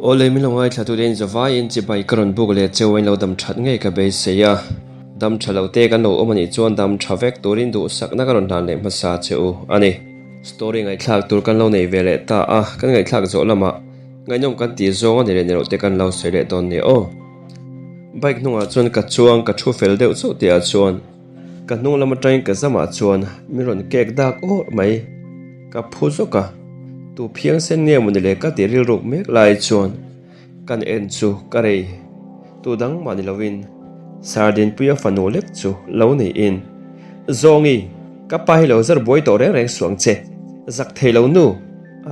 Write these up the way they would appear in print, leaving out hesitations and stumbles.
Awle min lo ngaithla tu te in zavaiin chibai ka rawn buk leh cheu a in lo dam that ngei ka beisei a, dam tha lo te kan lo awm anih chuan dam tha vek turin duhsakna ka rawn hlan leh hmasa che u a ni. Story ngaihthlak tur kan lo nei ve leh ta a, kan ngaihthlak zawh lamah ngaihnawm kan tih zawng a ni leh ni loh te kan lo sawi leh dawn nia aw. Bike hnungah chuan ka chuang ka thu fel deuh chauh tih ah chuan ka hnung lam atangin ka zamah chuan min rawn kek dak awrh mai. Ka phu zawk a, tu phiang sen nge mawni le ka ti rilruk mek lai chuan kan en chu ka rei tu dang mah ni lovin Sardinpuia fanu lek chu lo niin Zawngi ka pa hi lo zar buai tawh reng reng suang che zak thei lo nu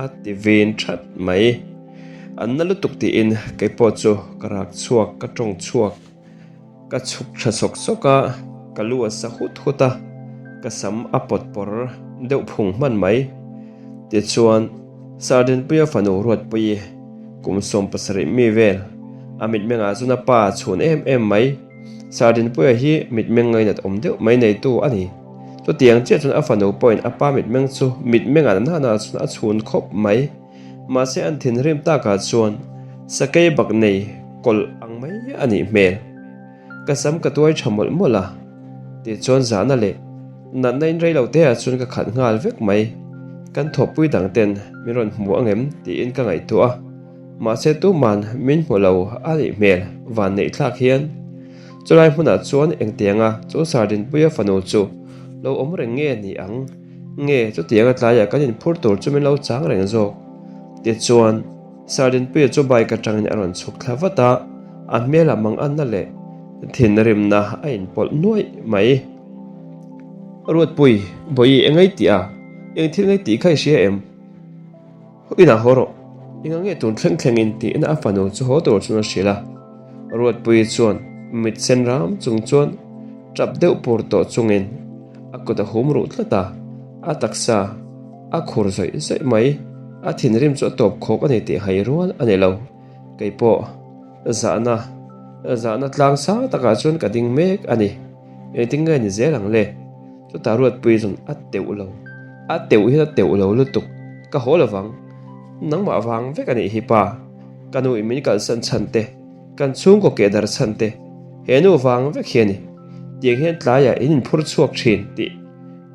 a ti vin that mai. An na lutuk tiin keipawh chu ka rak chhuak ka tawng chhuak. Ka chhuk tha sawk sawk a, ka lu a sa hut hut a, ka sam a pawt pawr deuh phung hman mai. Tichuan, Sardinpuia fanu Ruatpuii, kum 70 mi vel, a mitmengah chuan a pa a chhun em em mai. Sardinpuia hi mitmeng ngainat awm deuh mai neitu a ni. Chutiang chiah chuan a fanu pawhin a pa mitmeng chu mitmengah nana chuan a chhun khawp mai. Mahse an thinrim takah chuan sakei bak nei kawlh ang mai a nih hmel. Ka sam ka tuai tha mawlh mawlh a, tichuan zahna leh natna in rei lo te ah chuan ka khat nghal vek mai. Kan thawhpui dang ten min rawn hmu ang em tiin ka ngaihtuah a, mahse tuman min hmu lo a nih hmel van neih thlak hian. Chulai hmunah chuan engtianga chu Sardinpuia fanu chu lo awm reng nge ni ang? Nge chutiang a tlaiah kan inphur tur chu min lo chang reng zawk. Tichuan, Sardinpuia chu bike atangin a rawn chhuk thla vat a, a hmelah manganna leh thinrimna a inpawlh nuaih mai. Ruatpui, Bawihi eng ngei tih a? Eng thil ngei tih kha i hria em? Inah haw rawh, enga nge tun thleng thlengin tiin a fanu chu haw tur chuan a hrilh a. Ruatpuii chuan mit sen ram chung chuan tap deuh pur tawh chungin a kut a hum ruh tlat a, a taksa a khur zawih zawih mai. A thinrim chu a tawp khawk a ni tih hai rual a ni lo. Kei pawh zahna zahna tlang sang takah chuan ka ding mek a ni. Engtin nge ni zel ang le? Chutah Ruatpuii chuan a teuh lo, a teuh hian a teuh lo lutuk, ka haw lo vang, nangmah vang vek a nih hi pa, ka nu in min kalsan chhan te, kan chhungkaw keh dar chhan te, he nu vang vek hi a ni, tiang hian tlaiah in inphur chhuak thin tih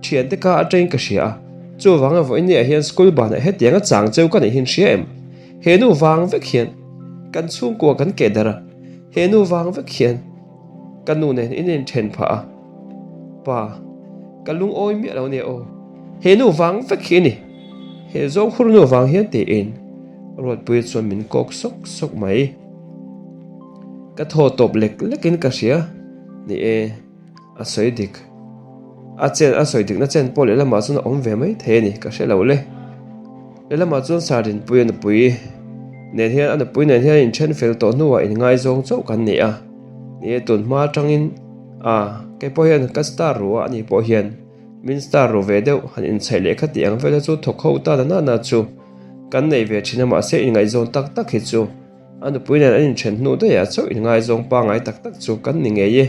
thiante ka atangin ka hria a, chuvanga vawinia hian school banah hetiang a chang cheu ka nih hi in hria em? He nu vang vek hian kan chhungkua kan keh dar a, he nu vang vek hian ka nu nen in inthen phah a. Pa, ka lungawi miah lo nia aw. He nu vang vek hi a ni. He Zokhur nu vang hian tiin Ruatpuia chuan min kawk sawk sawk mai. Ka thaw tawp lek lekin ka hria. Ni e, a sawi dik. A chen a sawi dikna chen pawh lehlamah chuan a awm ve mai thei a ni, ka hre lo le. Lehlamah chuan Sardinpuia nupui nen hian a nupui nen hian inthen fel tawh hnuah inngaizawng chauh kan ni a. Ni e, tun hma atangin A, kei pawh hian ka star ru a, ani pawh hian min star ru ve deuh, han inchhaih leh kha tih ang vel hi chu thawk ho ta na na chu kan nei ve thin a, mahse inngaihzawn tak tak hi chu a nupui nen an inthen hnu daih ah chauh inngaizawng pangngai tak tak chu kan ni ngei e.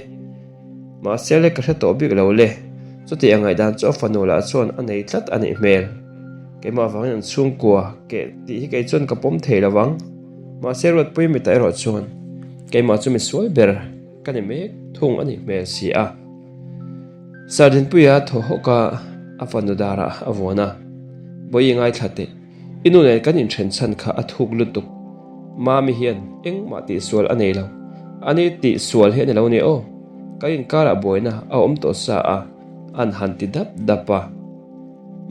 Mahse le ka hre tawh bik lo le, chuti ang ngaihdan chu a fanu lah chuan a nei tlat a nih hmel. Keimah vangin an chhungkua keh tih hi kei chuan ka pawm thei lo vang, mahse Ruatpui mitah erawh chuan keimah chu misual ber. Ka ni mek thung a nih hmel si a. Sardinpuia thaw hawk a, a fanu darah a vuan a. Bawihi ngaithla teh, i nu nen kan inthen chhan kha a thuk lutuk. Mami hian engmah tihsual a nei lo. Ani tihsual hi a ni lo nia aw. Kan inkarah buaina a awm tawh sa a, an han ti dap dap a.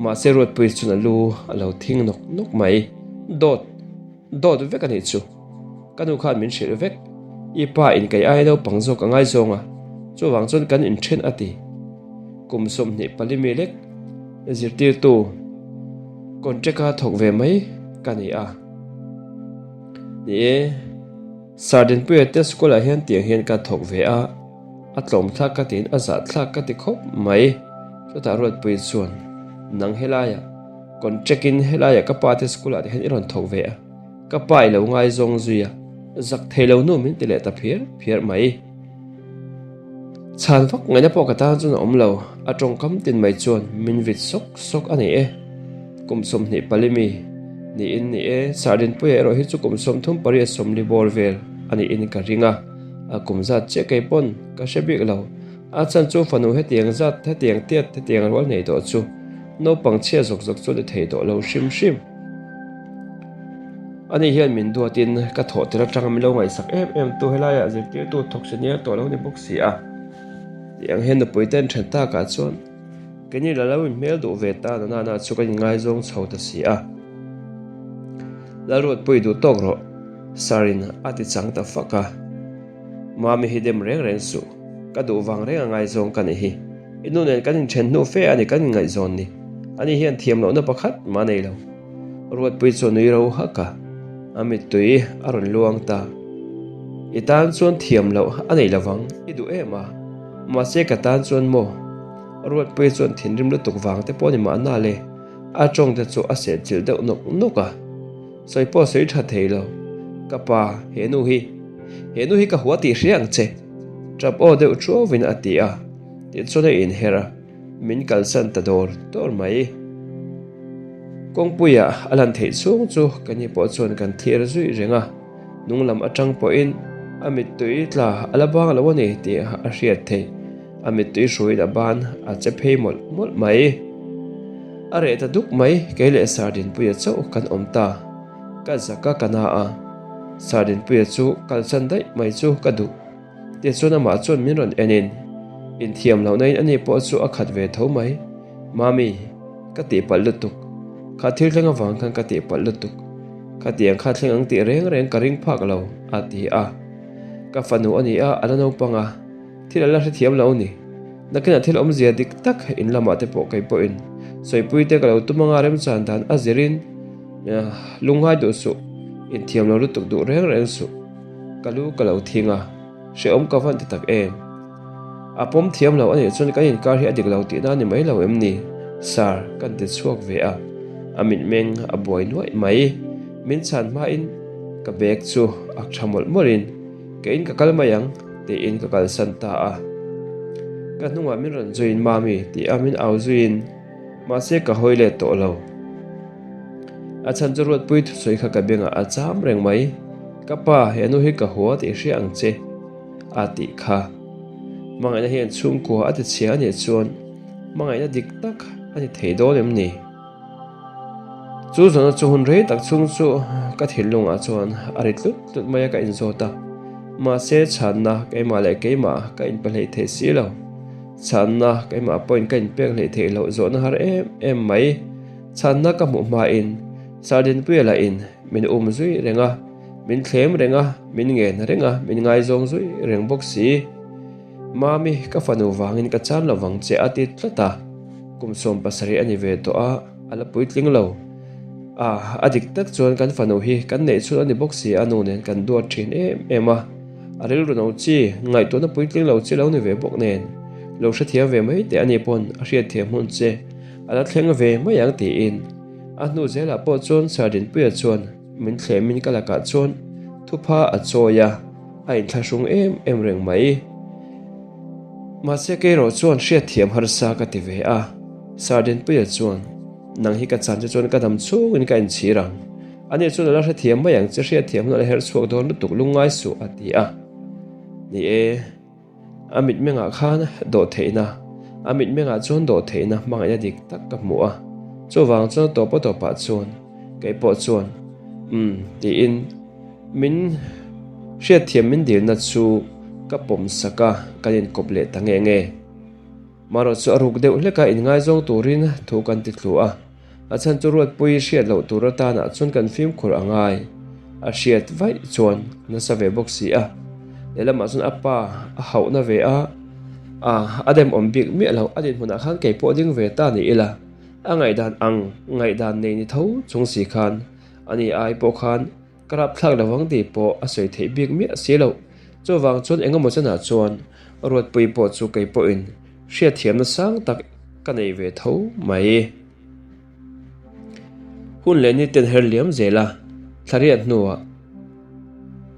Mahse Ruatpuii chuan a lu a lo thing nawk nawk mai. Dawt! Dawt vek a nih chu. Ka nu khan min hrilh vek. I pa in kei aia naupang zawk a ngaizawng a, chuvang chuan kan inthen a ti. Kum 24 mi lek zirtirtu contract a thawk ve mai ka ni a. Ni e, Sardinpuia te school ah hian tiang hian ka thawk ve a, a tlawm thlak ka tiin a zah thlak ka ti khawp mai. Chutah Ruatpuii chuan, Nang helaiah contract in helaiah ka pa te school ah te hian i rawn thawk ve a. Ka pa i lo ngaizawng zui a, zak thei lo nu min ti leh ta phiar phiar mai. Chhan vak ngaihna pawh ka tan chuan a awm lo, a tawngkam tin mai chuan min vit sawk sawk a ni e. Kum 24 mi, Niin ni e, Sardinpuia erawh hi chu kum 38 40 bawr vel a niin ka ring a, a kum zat chiah kei pawn ka hre bik lo. A chan chu fanu hetiang zat, hetiang tiat, hetiang rual nei tawh chu naupang chhia zawk zawk chu ni thei tawh lo hrim hrim. Ani hian min duatin ka thawh tel atanga min lo ngaihsak em em tu helaiah zirtirtu thawk senior tawh lo ni bawk si a. Tih ang hian nupui te an then takah chuan keini la lo inhmel duh ve ta na nana chu kan inngaizawng chho ta si a. Lalruatpui duh tawk rawh, Sir-in a ti chang ta fak a. Mami hi dem reng reng suh, ka duh vang reng a ngaizawng ka nih hi. I nu nen kan inthen hnu fe a ni kan inngaihzawn ni. Ani hian thiam lohna pakhat mah nei lo. Ruatpui chu a nui ro hak a, a mittui a rawn luang ta. I tan chuan thiam loh a nei lovang, i duh em a? Mahse ka tan chuan maw? Ruatpui chuan thinrim lutuk vang te pawh ni mahna le, a tawng te chu a sehchilh deuh nawk nawk a. Sawi pawh sawi tha thei lo. Ka pa, he nu hi, he nu hi ka hua tih hria ang che. Tap aw deuh thuauvin a ti a, tichuan a inher a, min kalsan ta dawr dawr mai. Kawngpuiah a lan theih chhung chu ka ni pawh chuan kan thlir zui reng a, hnung lam atang pawhin a mittui tla a la bang lo a ni tih a hriat theih. A mittui hruaiin a ban a che phei mawlh mawlh mai. A reh ta duk mai, kei leh Sardinpuia chauh kan awm ta. Ka zak a ka na a, Sardinpuia chu kalsan daih mai chu ka duh. Tichuan amah chuan min rawn en in, inthiam lohna in ani pawh chu a khat ve tho mai. Mami, ka tihpalh lutuk. Kha thil thleng avang khan ka tihpalh lutuk. Khatiang kha thleng ang tih reng reng ka ring phak lo, a ti a. Ka fanu a ni a, a la naupang a. Thil a la hrethiam lo ni. Nakinah thil awmzia dik tak in lamah te pawh kei pawhin sawipui te ka lo tum anga remchan dan a zirin lungngai duh suh, inthiam lo lutuk duh reng reng suh. Ka lu ka lo thing a, hrehawm ka van ti tak em? A pawm thiam lo a nih chuan kan inkar hi a dik lo tihna a ni mai lo em ni? Sir, kan ti chhuak ve a, a mitmeng a buai nuaih mai. Min chhan hmain ka bag chu ak tha mawlh mawlhin keiin ka kal mai ang tiin ka kalsan ta a. Ka hnungah min rawn zuiin Mami tih a min au zuiin mahse ka hawi let tawh lo. A chhan chu Ruatpui thusawi kha ka bengah a cham reng mai. Ka pa, he nu hi ka hua tih hria ang che, a tih kha. Hmangaihna hian chhungkua a ti chhia a nih chuan hmangaihna dik tak a ni thei dawn em ni? Chu zawhna chu hun rei tak chhung chu ka thinlungah chuan a ri tlut tlut mai a ka inzawt a. Mahse chhanna keimah leh keimah ka inpe hleih thei si lo. Chhanna keimah pawhin ka inpek hleih theih loh zawhna har em em mai. Chhanna ka hmuh hmain Sardinpuia lahin min um zui reng a, min thlem reng a, min ngen reng a, min ngaizawng zui reng bawk si. Mami, ka fanu vangin ka chan lo vang che a ti tlat a, kum 70 a ni ve tawh a, a la puitling lo. A, a dik tak chuan kan fanu hi kan neih chhun a ni bawk si a, nu nen kan duat thin em em a, a rilru no chi, ngaihtuahna puitling lo chi lo ni ve bawk nen, lo hrethiam ve mai teh a ni pawn a hriatthiam hmun che. A la thleng ve mai ang tiin a hnu zelah pawh chuan Sardinpuia chuan min thlemin ka lakah chuan thupha a chawi a, a inthlahrung em em reng mai. Mahse keirawh chuan hriatthiam harsa ka ti ve a, Sardinpuia chuan nang hi ka chan che chuan ka dam chhungin ka inchhir ang, ani chuan a la hrethiam mai ang che hriatthiam hun a la her chhuak dawn lutuk lungngai suh a ti a. Ni e. A mitmengah khan dawhtheihna, a mitmengah chuan dawhtheihna hmangaihna dik tak ka hmu a, chuvang chuan tawpa tawpah chuan kei pawh chuan umm tiin min hriatthiam min dilna chu ka pawm sak a, kan inkawp leh ta nge nge. Marawh chu a ruk deuh hlek a, inngaizawng turin thu kan ti thlu a. A chhan chu Ruatpui hriat loh tur atanah chuan kan fimkhur a ngai. A hriat vaih chuan a nasa ve bawk si a. Lehlamah chuan a pa a hauhna ve a, a a demawm bik miah lo. A dinhmunah khan kei pawh ding ve ta ni ila, a ngaihdan ang ngaihdan nei ni tho chung si khan ani ai pawh khan Ka rapthlak lo vang tih pawh a sawi theih bik miah si loh. Chuvang chuan eng emaw chanah chuan Ruatpui pawh chu kei pawhin hriatthiamna sang tak ka nei ve tho mai. Hun leh ni ten her liam zel a, thlariat hnuah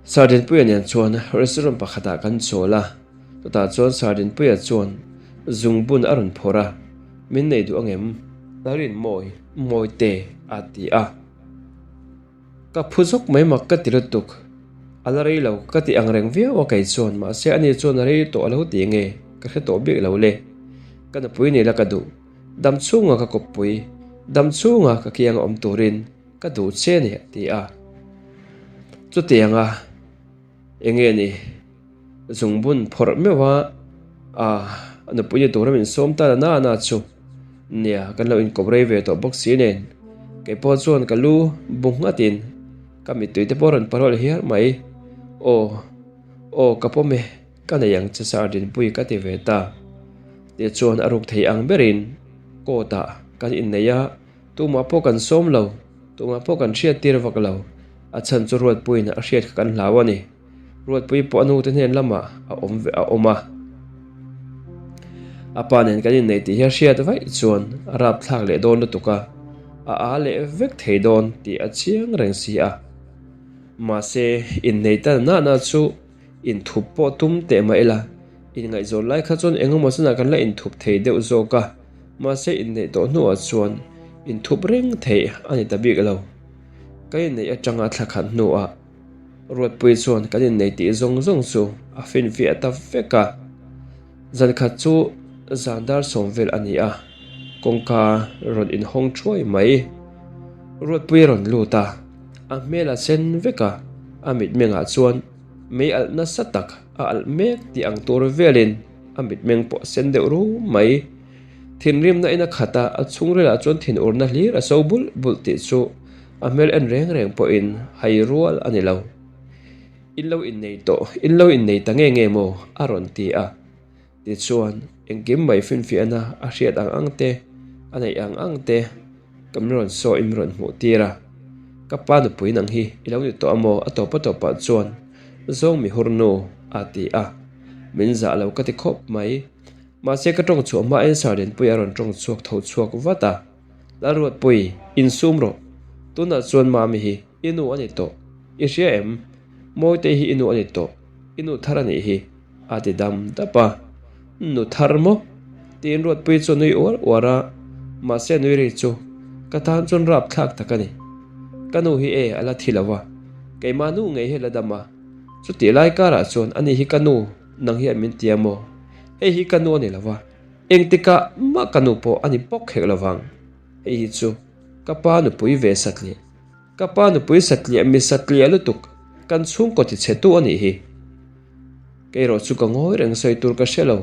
Sardinpuia nen chuan restaurant pakhatah kan chawl a, chutah chuan Sardinpuia chuan zungbun a rawn phawrh a, Min nei duh angem? Lalrinmawi, Mawite a ti a. Ka phu zawk mai mak ka ti lutuk. A la rei lo ka ti ang reng viau a kei chuan mahse ani chuan a rei tawh a lo ti nge ka hre tawh bik lo le. Ka nupui ni la ka duh. Dam chhunga ka kawppui, dam chhunga ka kianga awm turin ka duh che ni a ti a. Chutianga enge ni zungbun phawrh meuh a a nupui ni tura min sawm ta na na chu nia kan lo inkawp rei ve tawh bawk si nen keipawh chuan ka lu bu nghatin ka mittui te pawh a rawn parol hiar mai aw aw ka pawm e ka nei ang che sir Dinpui ka ti ve ta tichuan a ruk thei ang berin court ah kan innei a. Tumah pawh kan sawm lo, tumah pawh kan hriat tir vak lo. A chhan chu Ruatpuiin a hriat kha kan hlau a ni. Ruatpui pawh a nute hnen lamah a awm ve a awm a. A pa nen kan inneih tih hi a hriat vaih chuan a rapthlak leh dawn lutuk a, a aa leh vek thei dawn tih a chiang reng si a. Mahse, innei ta nana chu Inthup pawh tum teh mah ila, inngaihzawn lai kha chuan eng emaw chunah kan la inthup thei deuh zawk a, mahse inneih tawh hnuah chuan inthup reng theih a ni ta bik lo. Ka inneih atanga thla khat hnuah Ruatpui chuan kan inneih tih zawng zawng chu a finfiah ta vek a. Zan khat chu zan dar sawm vel a ni a, kawngka rawn inhawng thuai mai. Ruatpui a rawn lut a, a hmel a sen vek a, a mitmengah chuan mei alh nasa tak a alh mek tih ang tur velin a mitmeng pawh a sen deuh ru mai. Thinrimna in a khat a, a chhungrilah chuan thinurna hlir a so bulh bulh tih chu a hmel en reng reng pawhin hai rual a ni lo. In lo innei tawh, in lo innei ta nge nge maw? a rawn ti a. Tichuan, engkim mai finfiahna a hriat ang ang te, a neih ang ang te ka min rawn sawi min rawn hmuh tir a. Ka pa nupui nang hi i lo ni tawh a maw? A tawp a tawpah chuan Zawng mi hur nu a ti a. Min zah lo ka ti khawp mai. Mahse ka tawng chhuah hmain Sardinpuia a rawn tawng chhuak tho chhuak vat a. Lalruatpui, insum rawh. Tunah chuan Mami hi i nu a ni tawh. I hria em? Mawitei hi i nu a ni tawh. I nu thar a nih hi. A ti dam dap a. Nu thar maw? Tiin Ruatpui chu a nui uar uar a. Mahse a nui ri chu ka tan chuan rapthlak tak a ni. Ka nu hi e a la thi lo a. Keimah nu ngei hi a la dam a. Chutih lai karah chuan ani hi ka nu nang hian min ti a maw? Hei hi ka nu a ni lo va. Engtikah mah ka nu pawh a ni bawk hek lo vang. Hei hi chu ka pa nupui ve satliah. Ka pa nupui satliah mi satliah lutuk kan chhungkaw ti chhe tu a nih hi. Kei erawh chu ka ngawi reng sawi tur ka hre lo.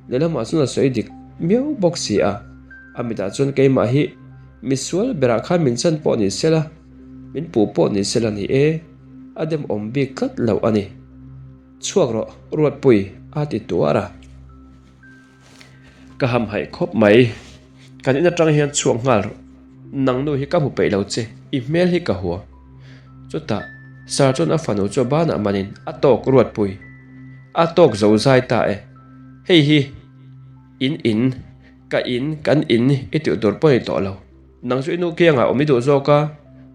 Lehlamah chuan a sawi dik miau bawk si a. A mitah chuan keimah hi misual berah khan min chan pawh ni sela, min puh pawh ni sela ni e, a demawm bik tlat lo a ni. Chhuak rawh Ruatpui a ti tuar a. Ka hamhaih khawp mai. Kan in atang hian chhuak nghal rawh. Nang nu hi ka hmu peih lo che, i hmel hi ka hua. Chutah Sir chuan a fanu chu a banah manin a tawk Ruatpui. A tawk zo zai ta e. Hei hi in in, ka in, kan in i tih tur pawh a ni tawh lo. Nang chu i nu kiangah awm i duh zawk a,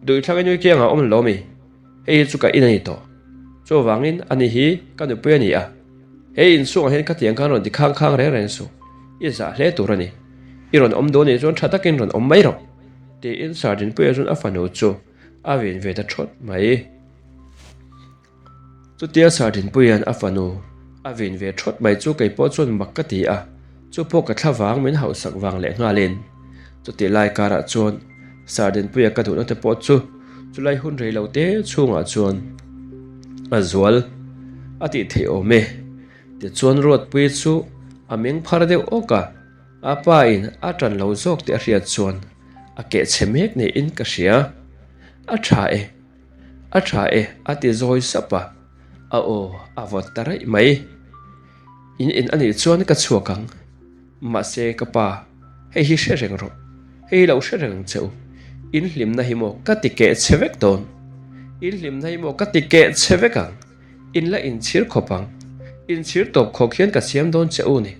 duhthlang i nu kiangah awm lo mi? Hei hi chu ka in a ni tawh. Chuvangin ani hi ka nupui a ni a. He inchhungah hian khatiang khan rawn ti khang khang reng reng suh. I zah hle tur a ni. I rawn awm dawn nih chuan tha takin rawn awm mai rawh. Tiin Sardinpuia chuan a fanu chu a vin ve ta thawt mai. Chutia Sardinpuia'n a fanu a vin ve thawt mai chu kei pawh chuan mak ka ti a, chu pawh ka thla vang min hauhsak vang leh nghalin. Chutih lai karah chuan Sardinpuia ka duhna te pawh chu chulai hun rei lo te chhungah chuan a zual a tih theih awm e. Tichuan Ruatpuii chu a meng phar deuh awk a, a pa in a tan lo zawk tih a hriat chuan a keh chhe mek niin ka hria. A tha e, a tha e a ti zawi sap a, a aw a vawt ta raih mai. In in anih chuan ka chhuak ang. Mahse ka pa, hei hi hre reng rawh, hei hi lo hre reng ang che u, in hlimna hi maw ka ti keh chhe vek dawn, in hlimna hi maw ka ti keh chhe vek ang, in la inchhir khawp ang, inchhir tawp khawk hian ka siam dawn che u ni,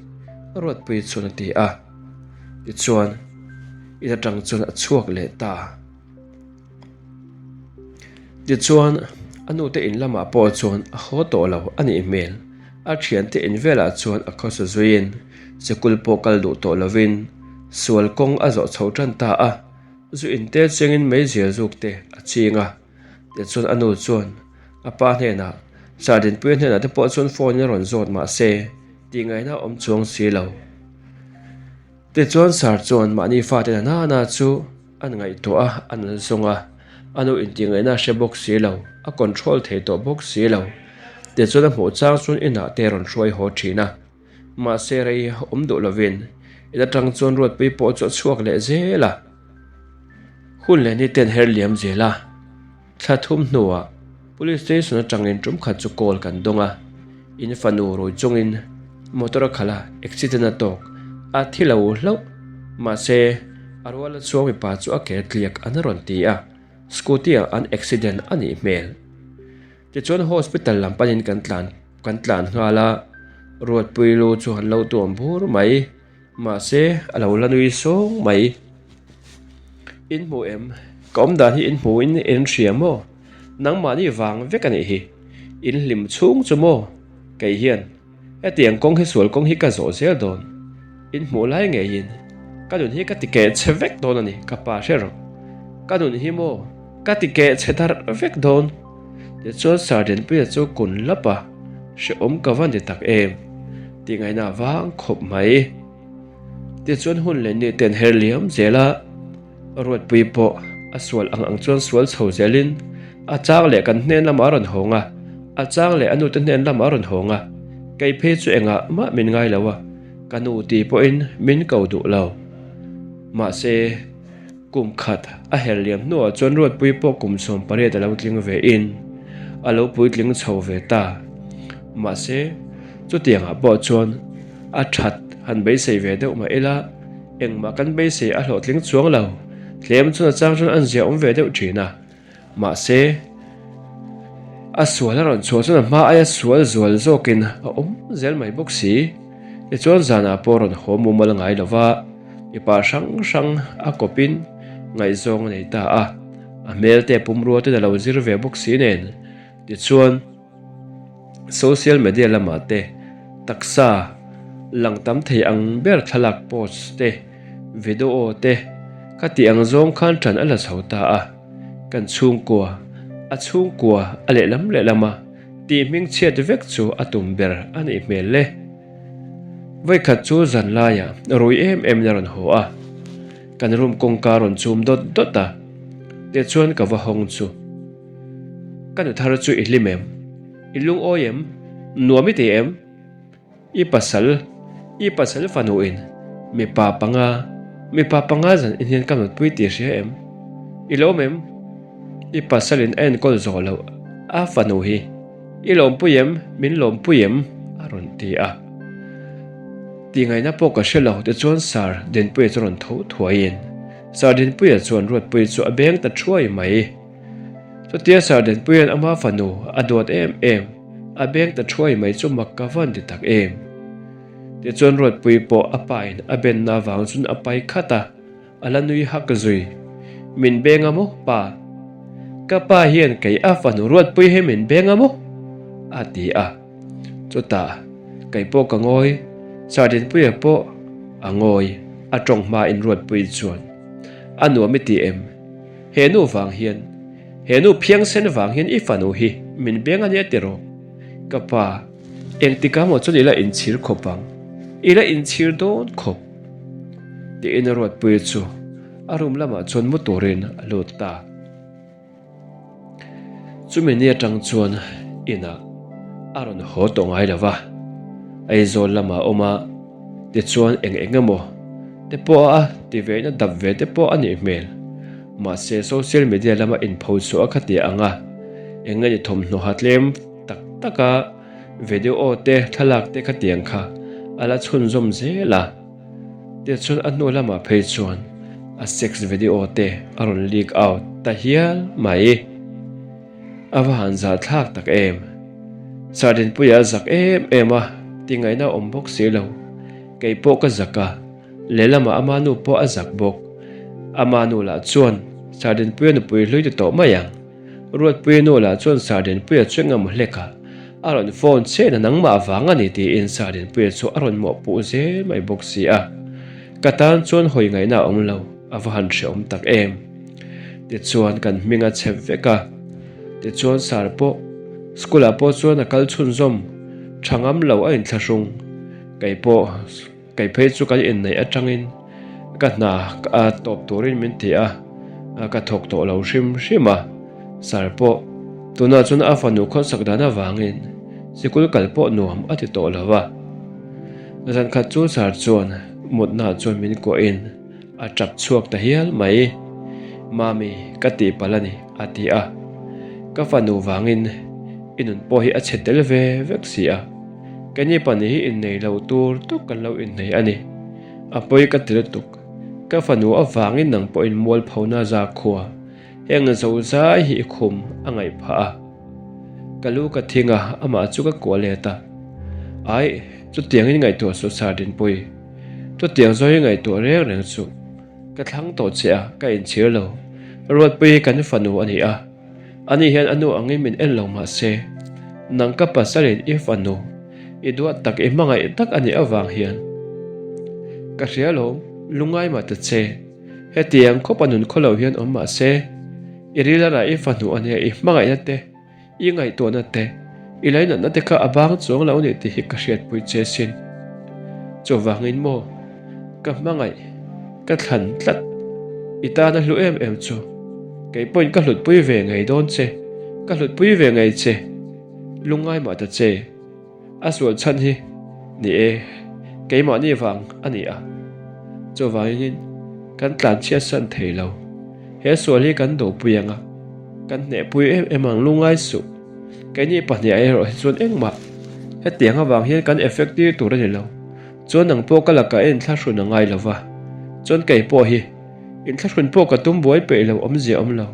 Ruatpui chuan a ti a. Tichuan, in atang chuan a chhuak leh ta. Tichuan, a nute in lamah pawh chuan a haw tawh lo a nih hmel. A thiante in velah chuan a khawsa zuiin sikul pawh kal duh tawh lovin sual kawng a zawh chho tan ta a. Zu in te chengin meizial zuk te a ching a. Tichuan a nu chuan a pa hnenah, Sardinpuia hnenah te pawh chuan phone in a rawn zawt mahse tih ngaihna a awm chuang si lo. Tichuan Sar chuan mahni fate na nana chu an ngaihtuah a, an la zawng a, a nu intih ngaihna a hre bawk si lo, a control thei tawh bawk si lo. Tichuan a hmuh chang chuan inah te a rawn hruai haw thin a. Mahse rei awm duh lovin in atang chuan Ruatpui pawh chu a chhuak leh zel a. Hun leh ni ten her liam zel a, thla thum hnuah Police Station atangin tum khat chu call kan dawng a, in fanu rui chungin motor a khalh a, accident a tawk a thi lo hlauh. Mahse a ruala chuang mipa chu a ke tliak an rawn ti a, scooty ah an accident a nih hmel. Tichuan hospital lam panin kan tlan kan tlan nghal a, Ruatpui lu chu an lo tuam bur mai, mahse a lo la nui sawng mai. In hmu em? Ka awm dan hi in hmu in en hria maw? Nangmahni vang vek a nih hi. In hlim chhung chu maw? Kei hian Hetiang kawng hi sual kawng hi ka zawh zel dawn. In hmuh lai ngeiin ka nun hi ka ti keh chhe vek dawn a ni, ka pa hre rawh. Ka nun hi maw ka ti keh chhe darh vek dawn. Tichuan Sardinpuia chu kun lap a, hrehawm ka va ni tak em tih ngaihna vang khawp mai. Tichuan hun leh ni ten her liam zel a. Ruatpui pawh a sual ang ang chuan sual chho zelin a chang leh kan hnen lamah a rawn hawng a, a chang leh a nute hnen lamah a rawn hawng a, kei phei chu engah mah min ngai lo a, ka nu ti pawhin min ko duh lo. Mahse, kum khat a her liam hnuah chuan Ruatpui pawh kum 18 a lo tling ve in a lo puitling chho ve ta. Mahse, chutiangah pawh chuan a that han beisei ve deuh mah ila, Engmah kan beisei a hlawhtling chuang lo, tlem chuan a chang chuan an zia awm ve deuh thin a. Mahse, a sual a rawn chhuah chuan a hma aia sual zual zawkin a awm zel mai bawk si. Tichuan zanah pawh rawn haw mumal ngai lo va, mipa hrang hrang a kawpin ngaihzawng a nei ta a. A hmelte pumrua ten a lo zir ve bawk si nen. Tichuan. Social media lamah te taksa lang tam thei ang ber thlalak post te, video te kha tih ang zawng khan ṭan a la chho ta a, kan chhungkua a chhungkua a lehlam lehlam a tih hming chhiat vek chu a tum ber a nih hmel le. Vawikhat chu zan laiah rui em em in a rawn haw a, kan room kawngka a rawn chum dawt dawt a, tichuan ka va hawng chu. Ka nu thar chu i hlim em? I lungawi em? Nuam i ti em? I pasal, i pasal fanu in mipa panga, mipa panga zan in hian ka nutpui tih hria em? I lawm em? I pasal in a enkawl zawh loh a fanu hi i lawmpui em? Min lawmpui em? A rawn ti a. Tihngaihna pawh ka hre lo tichuan Sir Dinpuia chu rawn tho thuaiin Sir Dinpuia chuan Ruatpuii chu a beng ta thuai mai. Chutia Sir Dinpuia'n ama fanu a duat em em, a beng ta thuai mai chu mak ka van ti tak em. Tichuan Ruatpuii pawh a pain a benna avang chuan a pai khat a, a la nui hak zui. Min beng a maw, pa? Ka pa hian kei a fanu Ruatpuii hi min beng a maw? a ti a. Chutah kei pawh ka ngawi, Sir Dinpuia pawh a ngawi, a tawng hmain Ruatpuii chuan, A nuam i ti em? He nu vang hian, he nu phiangsen vang hian i fanu hi min beng a nia tiraw? Ka pa, engtikah maw chuan i la inchhir khawp ang? I la inchhir dawn khawp? Tiin a Ruatpuii chu a room lamah chuan mu turin a lut ta. Chumi ni atang chuan inah a rawn haw tawh ngai lo va, Aizawl lamah a awm a, tichuan eng eng emaw te pawh a ti ve in a dap ve te pawh a nih hmel. Mahse social media lama inpho chhuah a kha ti ang a, eng nge ni thawmhnaw ha tlem tak taka video te thlalak te kha tiang kha a la chhunzawm zel a. Tichuan a hnu lamah phei chuan a sex video te a rawn leak out ta hial mai. A va han zah thlak tak em. Sardinpuia a zak em em a, tingaihna a awm bawk si lo. Kei pawh ka zak a, lehlamah ama nu pawh a zak bawk. Ama nu lah chuan Sardinpuia nupui hlui ti tawh mai ang. Ruatpuia nu lah chuan Sardinpuia chu engemaw hlek a, a rawn phone chhen a nangmah vang a ni tiin Sardinpuia chu a rawn mawhpuh zel mai bawk si a. Ka tan chuan hawi ngaihna a awm lo, a va han hrehawm tak em. Tichuan kan hming a chep vek a. Tichuan Sir pawh school ah pawh chuan a kal chhunzawm tha ngam lo a inthlahrung. Kei pawh kei phei chu kan inneih atangin ka hna a tawp turin min ti a, ka thawk tawh lo hrim hrim a. Sir pawh tunah chuan a fanu khawsak dan avangin sikul kal pawh nuam a ti tawh lo va. Zankhat chu Sir chuan mutna chuan min kuahin A tap chhuak ta hial mai. Mami, ka tihpalh a ni, a ti a. Ka fanu vangin i nun pawh hi a chhe tel ve vek si a. Keini pahnih hi innei lo tur tuk kan lo innei a ni. A pawi ka ti lutuk. Ka fanu avangin nang pawhin mualphona zakhua heng zozai hi i khum a ngaih phah a. Ka lu ka thing a, amah chu ka kuah let a. Aih, chutiangin ngaihtuah suh Sardinpui. Chutiang zawng hi ngaihtuah reng reng chu ka thlang tawh che a, ka inchhir lo. Ruatpui hi kan fanu a ni a, ani hian a nu angin min en lo mah se, nang ka pasalin i fanu i duat tak i hmangaih tak a nih avang hian ka hria lo, lungai mah ta che. Hetiang khawpa nun khaw lo hian awm mah se, i ril a rah i fanu a nia i hmangaihna te, I ngaihtuahna te, i lainatna te kha a bang chuang lo ni tih hi ka hriatpui che sin. Chuvangin maw, ka hmangaih, ka thlan tlat, i tana hlu em em chu, kei pawhin ka hlutpui ve ngei dawn che, ka hlutpui ve ngei che, lungngai mah ta che. A sual chhan hi ni e, keimahni vang a ni a. Chuvangin kan tlanchhiat san thei lo. He sual hi kan dopui ang a, kan hnehpui em em ang lungai suh. Keini pahniha erawh hi chuan engmah hetiang avang hian kan effect tir tur a ni lo. Chuan nang pawh ka lakah i inthlahrun a ngai lo va, chuan kei pawh hi inthlahrun pawh ka tum buai peih lo awmzia awm lo.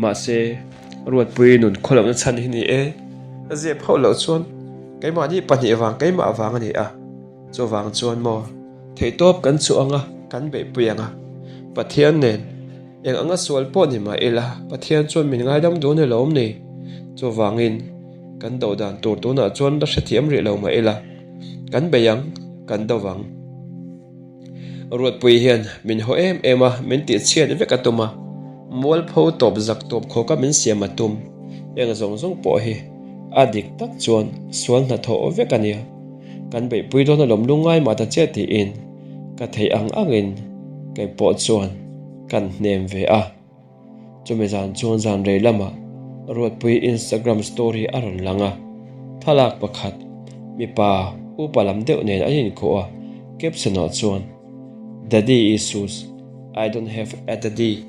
Mahse, Ruatpui nun khawlohna chhan hi ni e, ka zep hauh loh chuan keimahni pahnih vang keimah vang a ni a, chuvang chuan maw theihtawp kan chhuah ang a, kan beihpui ang a, Pathian nen eng anga sual pawh ni mah ila Pathian chuan min ngaidam dun e lawm ni, chuvangin kan do dan tur tunah chuan la hrethiam rih lo mah ila kan bei ang, kan do vang. Ruatpui hian min haw em em a, min tihchhiat vek a tum a, mualpho tawp zak tawp khawka min siam a tum. Eng zawng zawng pawh hi a dik tak chuan sual hnathawh vek a nia. Kan beihpui dawn alawm lungngai mah ta che tiin ka theih ang angin kei pawh chuan kan hnem ve a. Chumi zan chuan zan rei lamah Ruatpui Instagram story a rawn lang a, thlalak pakhat mipa upa lam deuh nen an inkhawh a, caption ah chuan Daddy issues, I don't have a daddy,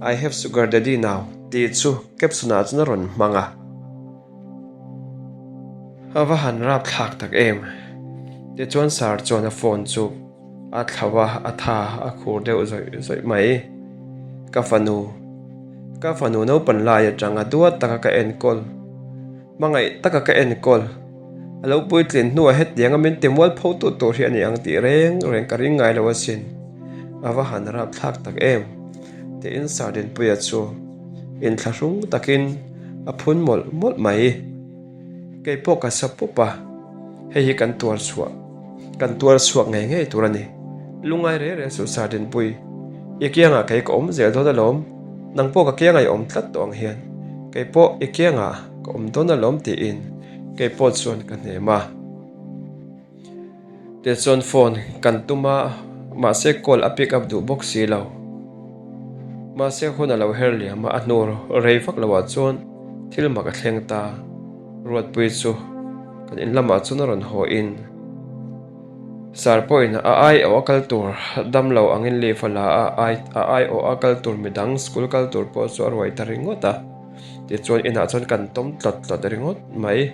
I have sugar daddy now tih chu caption ah chuan a rawn hmang a. A va han rapthlak tak em! Tichuan Sir chuan a phone chu A thlo a, a tha a khur deuh zawih zawih mai. Ka fanu, ka fanu naupan lai atanga duat taka ka enkawl, hmangaih taka ka enkawl, a lo puitlin hnuah hetianga min ti mual pho tut tur hi a ni ang tih reng reng ka ring ngai lo asin. A va han rapthlak tak em! Tiin Sardinpuia chu inthlahrung takin a phun mawlh mawlh mai. Kei pawh ka sa pup a, hei hi kan tuar chhuah, kan tuar chhuak ngei ngei tur a ni. Lungngai reng reng suh Sardinpui, i kiangah kei ka awm zel dawn alawm, nang pawh ka kiangah i awm tlat tawh ang hian kei pawh i kiangah ka awm dawn alawm tiin kei pawh chuan ka hnem a. Tichuan phone kan tum a, mahse call a pick up duh bawk si lo. Mahse hun a lo her liam a, a hnu rei vak lo ah chuan thil mak a thleng ta. Ruatpui chu kan in lamah chuan a rawn haw in Sir pawhin a aiawh a kal tur dam lo angin leave a la a, a aiawh a kal tur midang school kal tur pawh chu a ruai ta ringawt a. Tichuan inah chuan kan tawm tlawt tlawt ringawt mai.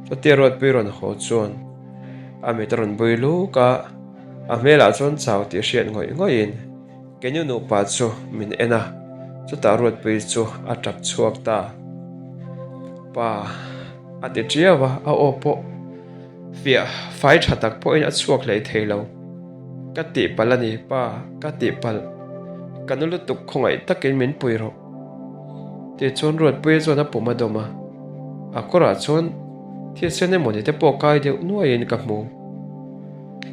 Chutia Ruatpui rawn haw chuan a mit a rawn bui luk a, a hmelah chuan chau tih hriat ngawih ngawih in Kenyu nupa chu min en a, chutah Ruatpui chu a tap chhuak ta. Pa a ti tiau a, a aw pawh fiah fai tha tak pawhin a chhuak hlei thei lo. Ka tihpalh a ni pa, ka tihpalh. Ka nu lutuk khawngaih takin min pui rawh. Tichuan Ruatpuia chuan a pum a dawm a, a kawrah chuan thilsen emawni te pawh kai deuh nuaiin ka hmu.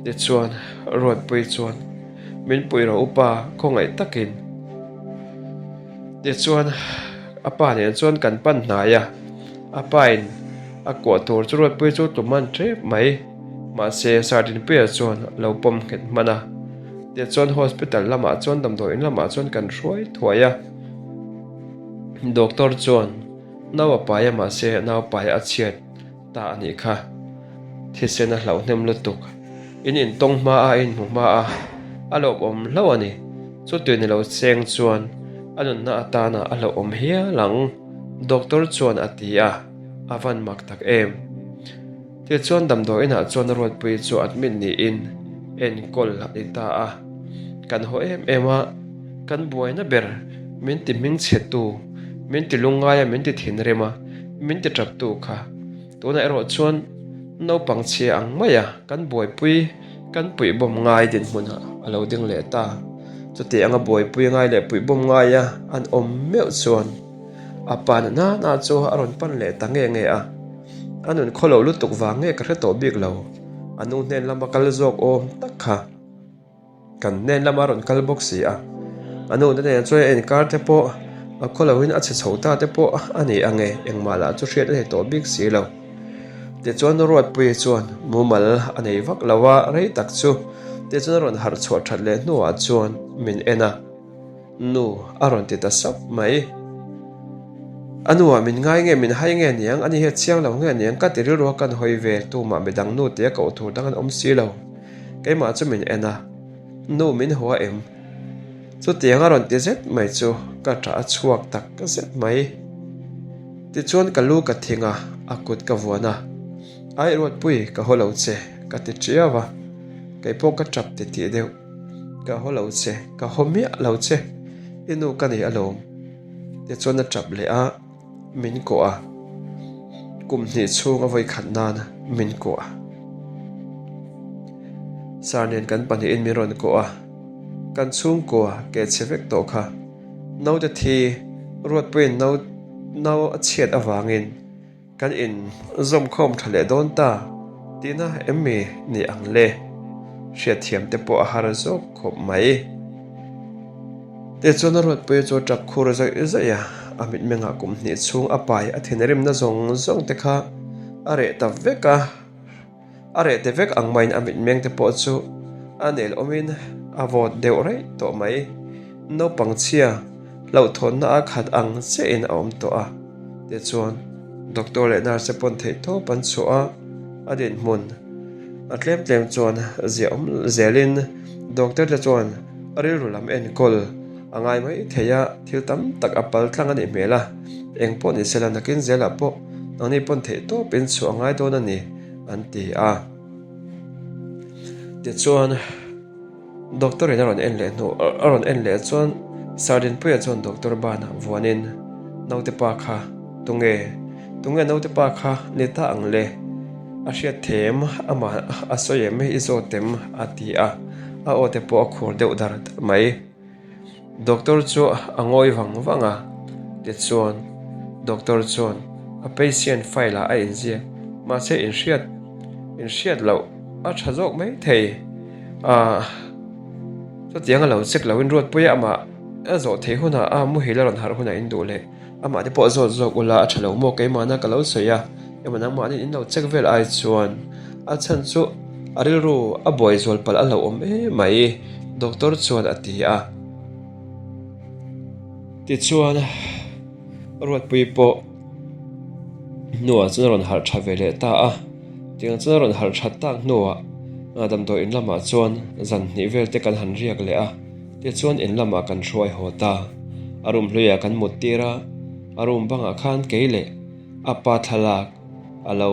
Tichuan Ruatpuia chuan min pui rawh upa khawngaih takin. Tichuan. A pa nen chuan kan pan hnai a, a pa in a kuah tur chu Ruatpuii chu tum hman tep mai. Mahse Sardinpuia chuan a lo pawm nghet hman a, tichuan hospital lamah chuan damdawi in lamah chuan kan hruai thuai a. Doctor chuan nau a pai a mahse nau pai a chhiat ta a nih kha. Thisen a hlauh hnem lutuk. In intawng hma a, in hmu hma a, a lawmawm hlauh a ni. Chutui ni lo cheng chuan a nunna atana a hlauhawm hial ang, doctor chuan a ti a, a van mak tak em. Tichuan damdawi inah chuan a ruatpui chu admit niin enkawl a ni ta a. Kan haw em em a, kan buaina ber min ti hmingchhetu, min ti lungngai a, min ti thinrim a, min ti taptu kha. Tunah erawh chuan naupang chhia ang maia kan buaipui kan puihbawm ngai dinhmunah a lo ding leh ta. Chuti anga buaipui ngai leh puihbawm ngaia an awm meuh chuan a pa na nana chu a rawn pan leh ta nge nge a. A nun khaw lo lutuk vang nge ka hre tawh bik lo, a nu hnen lama kal zawk awm tak kha. Kan hnen lama rawn kal bawk si a, a nu te nen chuan a inkar te pawh a khaw loin a chhe chho ta te pawh a ni ang e, engmah lah chu hriat a nei tawh bik si lo. Tichuan Ruatpuii chuan mumal a nei vak lo a, rei tak chu tichuan a rawn harh chhuah that leh hnuah chuan min en a. Nu a rawn ti ta sap mai. A nuah min ngai nge min hai nge niang, ani hi a chiang lo nge niang ka ti rilru a kan hawi ve, tumah midang nu tia koh tur dang an awm si lo. Keimah chu min en a, Nu min hua em? Chutiang a rawn ti zet mai chu ka ṭah a chhuak tak zet mai. Tichuan ka lu ka thing a, a kut ka vuan a, Ai Ruatpui ka haw lo che ka ti ṭiau a, keipawh ka ṭap titih deuh. Ka haw lo che, ka haw miah lo che, i nu ka nei alawm. Tichuan a tap leh a, min kawh a, kum hnih chhung a vawi khat nan min kawh a. Sir nen kan pahnihin min rawn kawh a, kan chhungkua ke chhe vek tawh kha. Naute thi Ruatpuiin nau nau a chhiat avangin Kan in zawmkhawm tha leh dawn ta tihna em mi ni ang le? Hriatthiam te pawh a har zawk khawp mai. Tichuan a Ruatpuia chu a tap khur zawih zawih a, a mitmengah kum hnih chhung a pai a thinrimna zawng zawng te kha a reh ta vek a. A reh te vek ang maiin a mitmeng te pawh chu a nel awmin a vawt deuh raih tawh mai. Naupang chhia hlauhthawnna a khat ang chiahin a awm tawh a. Tichuan, doctor leh nurse te pawn theihtawp an chhuah a, a dinhmun a tlem tlem chuan ziah awm zelin doctor te chuan a rilru lam enkawl a ngai mai thei a, thil tam tak a pal tlang a nih hmel a, eng pawh ni sela nakin zelah pawh nangni pawn theih tawpin chhuah a ngai dawn a ni an ti a. Tichuan doctor in a rawn en leh hnu a rawn en leh chuan Sir Dinpuia chuan doctor banah vuanin naute pa kha tunge tunge naute pa kha ni ta ang le a hriat them amah a sawi em i zawt em a ti a, a aw te pawh a khur deuh dar dar mai. Doctor chu a ngawi vang vang a, tichuan doctor chuan a patient file ah a inziak, mahse inhriat inhriat loh a tha zawk mai thei a, chutiang a lo check loin Ruatpuia amah a zawh theih hunah a muhil a rawn harh hunah in duh leh amah te pawh zawt zawk ula a tha lo maw keimahna ka lo sawi a, emaw nangmahni in lo check vel ai chuan a chhan chu a rilru a buai zual palh a hlauhawm em mai. Doctor chuan a ti a. Tichuan, Ruatpui pawh hnuah chuan a rawn harh tha ve leh ta a. Tiang chuan a rawn harh that tak hnuah damdawi in lamah chuan zan hnih vel te kan han riak leh a. Tichuan in lamah kan hruai haw ta. A room hluiah kan mut tir a, a room bangah khan kei leh a pa thlalak a lo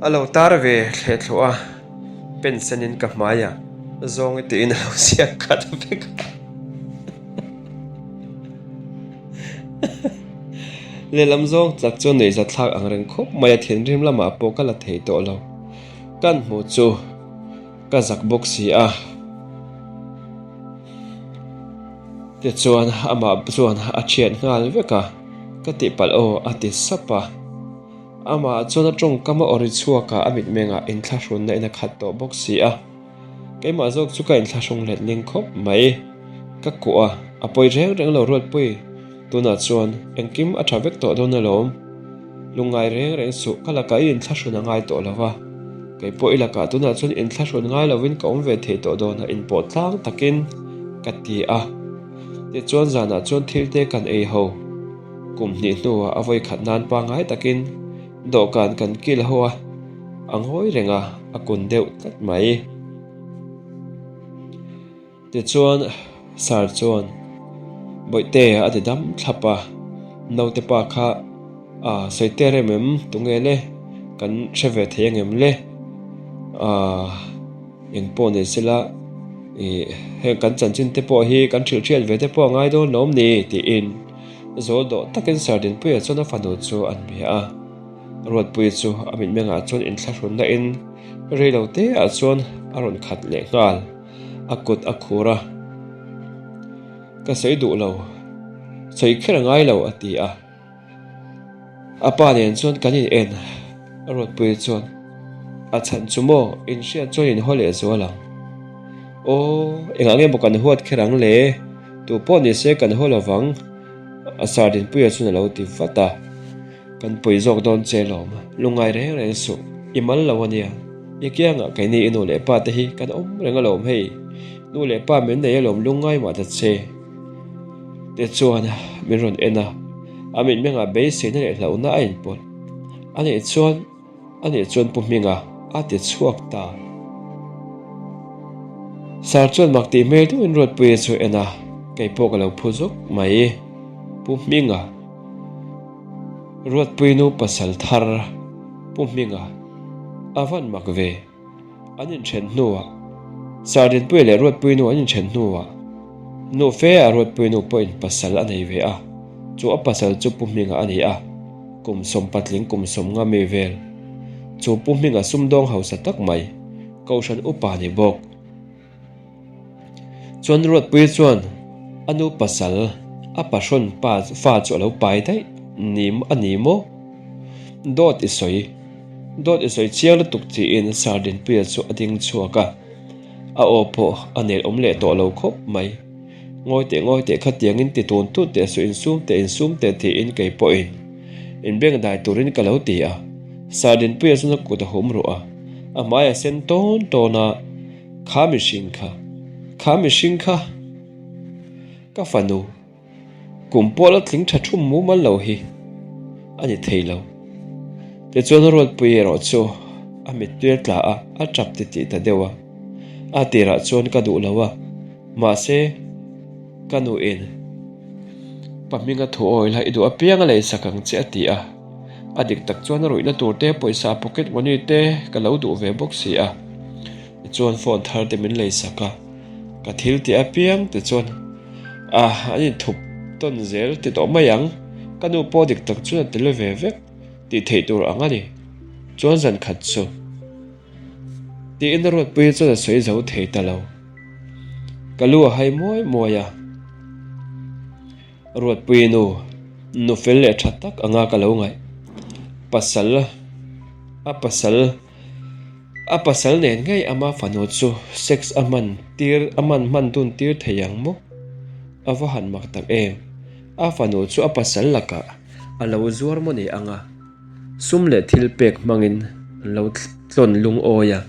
a lo tar ve thleh thluah a. Pen senin ka hmaiah zawng i tiin a lo ziak khat vek a. Lehlam zawng chak chu nuihza thlak ang reng khawp mai a thinrim lamah pawh ka la thei tawh lo. Kan hmuh chu ka zak bawk si a. Tichuan amah chuan a thiat nghal vek a, ka tihpalh aw a ti sap a. Amah chuan a tawngkam a awri chhuak a, a mitmengah inthlahrunna in a khat tawh bawk si a. Keimah zawk chu ka inthlahrung letling khawp mai. Ka kuah a, a pawi reng reng lo Ruatpui. Tunah chuan engkim a tha vek tawh dawn alawm. Lungngai reng reng suh, ka lakah i inthlahrun a ngai tawh lo va. Kei pawh i lakah tunah chuan inthlahrun ngai lovin ka awm ve thei tawh dawn a, inpawh tlang takin ka ti a. Tichuan zanah chuan thil te kan ei ho. Kum hnih hnuah a vawi khat nan pangngai takin dawhkan kan kil ho a, a ngawi reng a, a kun deuh tlat mai. Tichuan Sir chuan Bawihte a ti dam thlap a, naute pa kha ah sawi te rem em tunge le kan hre ve thei angem le ah eng pawh ni sela ih heng kan chanchin te pawh hi kan hrilh hriat ve te pawh a ngai dawn lawm ni tiin zawl dawh takin Sir Dinpuia chuan a fanu chu an bia a. Ruatpuia chu a mitmengah chuan inthlahrunna in reilo te ah chuan a rawn khat leh nghal, a kut a khur a, Ka sawi duh lo, sawi kher a ngai lo a ti a, a pa nen chuan kan in en, Ruatpuia chuan a chhan chu maw inhriat chuan in haw leh zual ang, aw engah nge maw kan huat kher ang le, tu pawh ni se kan haw lovang a Sardinpuia chuan a lo ti vat a. Kan pawi zawk dawn che lawm, lungngai reng reng suh, i mal lo ania. I kiangah keini i nu leh pa te hi kan awm reng alawm hei, nu leh pa min nei alawm lungngai mah ta che. Tichuan min rawn en a, a mitmengah beiseina leh hlauhna a inpawlh. A nih chuan, a nih chuan Pu Hminga a ti chhuak ta. Sir chuan mak tih hmel deuhin Ruatpuia chu a en a, kei pawh ka lo phu zuk mai. Pu Hminga. Ruatpuinu pasal thar Pu Hminga a van mak ve. An inthen hnuah Sardinpuia leh Ruatpuinu an inthen hnuah nu fe a Ruatpuinu pawhin pasal a nei ve a, chu a pasal chu Pu Hminga a ni a, kum sawmpatling kum sawmnga mi vel. Chu Pu Hminga sumdawng hausa tak mai, Kohhran upa ni bawk. Chuan Ruatpuia chuan a nu pasal a pahrawn pa fa chu a lo pai daih ni a ni maw? Dawt i sawi, dawt i sawi chiang lutuk tiin Sardinpuia chu a ding chhuak a, a aw pawh a nel awm leh tawh lo khawp mai. Ngawi teh ngawi teh khatiangin ti tun tun teh suh insum teh insum teh tiin kei pawhin inbeng dai turin ka lo ti a, Sardinpuia chuan a kut a hum ruh a, a hmai a sen tawn tawn a. Kha mihring kha, kha mihring kha ka fanu kum pawh la tling tha thum mumal lo hi a ni thei lo. Tichuan Ruatpui erawh chu a mittui a tla a, a tap ti tih ta deuh a. A tirah chuan ka duh lo a, mahse ka nuin pa hminga thu awi la i duh apiang a leisak ang che a ti a. A dik tak chuan a ruihna tur te pawisa pocket money te ka lo duh ve bawk si a. Tichuan phone thar te min lei sak a, ka thil tih apiang te chuan ah an inthup tawn zel ti tawh mai ang, ka nu pawh dik tak chuan a tel ve vek tih theih tur ang a ni. Chuan zan khat chu tiin a Ruatpuia chuan a sawi zo thei ta lo, ka lu a hai muai muai a. Ruatpuii nu, nu fel leh tha tak anga ka lo ngaih. Pasal, a pasal, a pasal nen ngei ama fanu chu sex a hman tir, a hman hman dun tir thei ang maw? A va han mak tak em? A fanu chu a pasal lakah a lo zuar maw ni anga? Sum leh thil pek hmangin an lo tlawn lungawi a,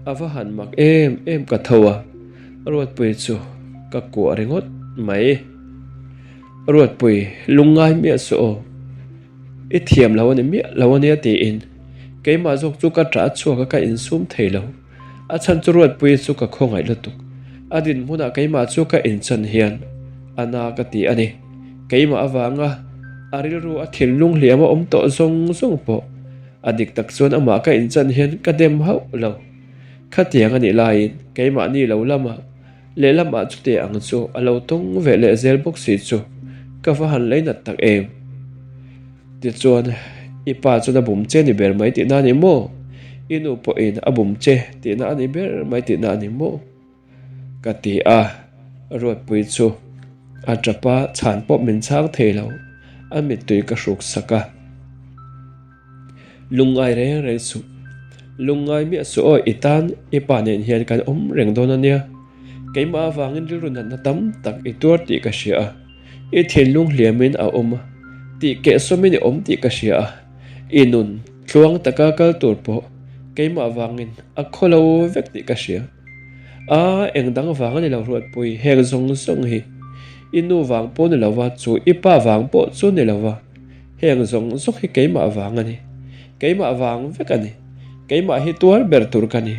a va han mak em em ka tho a, Ruatpui chu ka kuah ringawt mai. Ruatpui, lungngai miah suh aw, i thiam lo a ni miah lo a nia tiin keimah zawk chu ka ṭah chhuak a, ka insum thei lo. A chhan chu Ruatpui chu ka khawngaih lutuk. A dinhmunah keimah chu ka inchan hian a na ka ti a ni. Keimah avanga a rilru a thinlung hliam a awm tawh zawng zawng pawh a dik tak chuan amah ka inchan hian ka dem hauh lo. Khatiang a nih laiin keimahni lo lamah lehlamah chute ang chu a lo tawng ve leh zel bawk si chu ka va han leinat tak em. Tichuan, i pa chuan a bum che ni ber mai tihna a ni maw? I nu pawhin a bum che tihna a ni ber mai tihna a ni maw? Ka ti a, Ruatpui chu a tap a, chhan pawh min chhang thei lo, a mittui ka hruk sak a. Lungngai reng reng suh, lungngai miah suh aw, i tan i pa nen hian kan awm reng dawn a nia, keimah avangin rilru natna tam tak i tuar tih ka hria a. I thinlung hliamin a awm a, tih kehsawmin i awm tih ka hria a, i nun tluang taka kal tur pawh keimah vangin a khaw lo vek tih ka hria. A, eng dang vang a ni lo Ruatpui, heng zawng zawng hi i nu vang pawh ni lova, chu i pa vang pawh chu ni lova, heng zawng zawng hi keimah vang a ni, keimah vang vek a ni, keimah hi tuar ber tur ka ni.